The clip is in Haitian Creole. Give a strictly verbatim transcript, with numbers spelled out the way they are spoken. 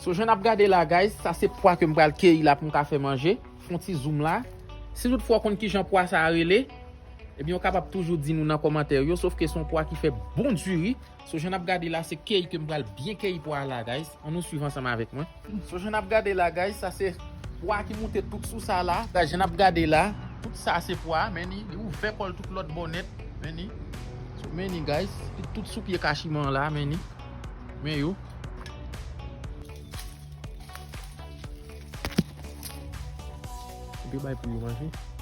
So, jan n ap gade la, guys, sa se pwa ke m pral keyi la pou m ka fè manje. Fè yon ti zoom la. Si toutfwa w konn kijan pwa sa a rele, ebyen, w kapab toujou di nou nan kòmantè yo, sof ke se yon pwa ki fè bon diri. So, jan n ap gade la, se keyi ke m pral byen keyi pwa la, guys. Ann nou swiv ansanm avèk mwen. So, jan n ap gade la, guys, sa se pwa ki moute tout sou sa la. Guys, jan n ap gade la, tout sa se pwa, men ni, li ouvè kò l tout lòt bò nèt, men ni. So, men ni, guys, li tout sou pye kachiman la, men ni. Men yo. Ou te bay pou yo manje?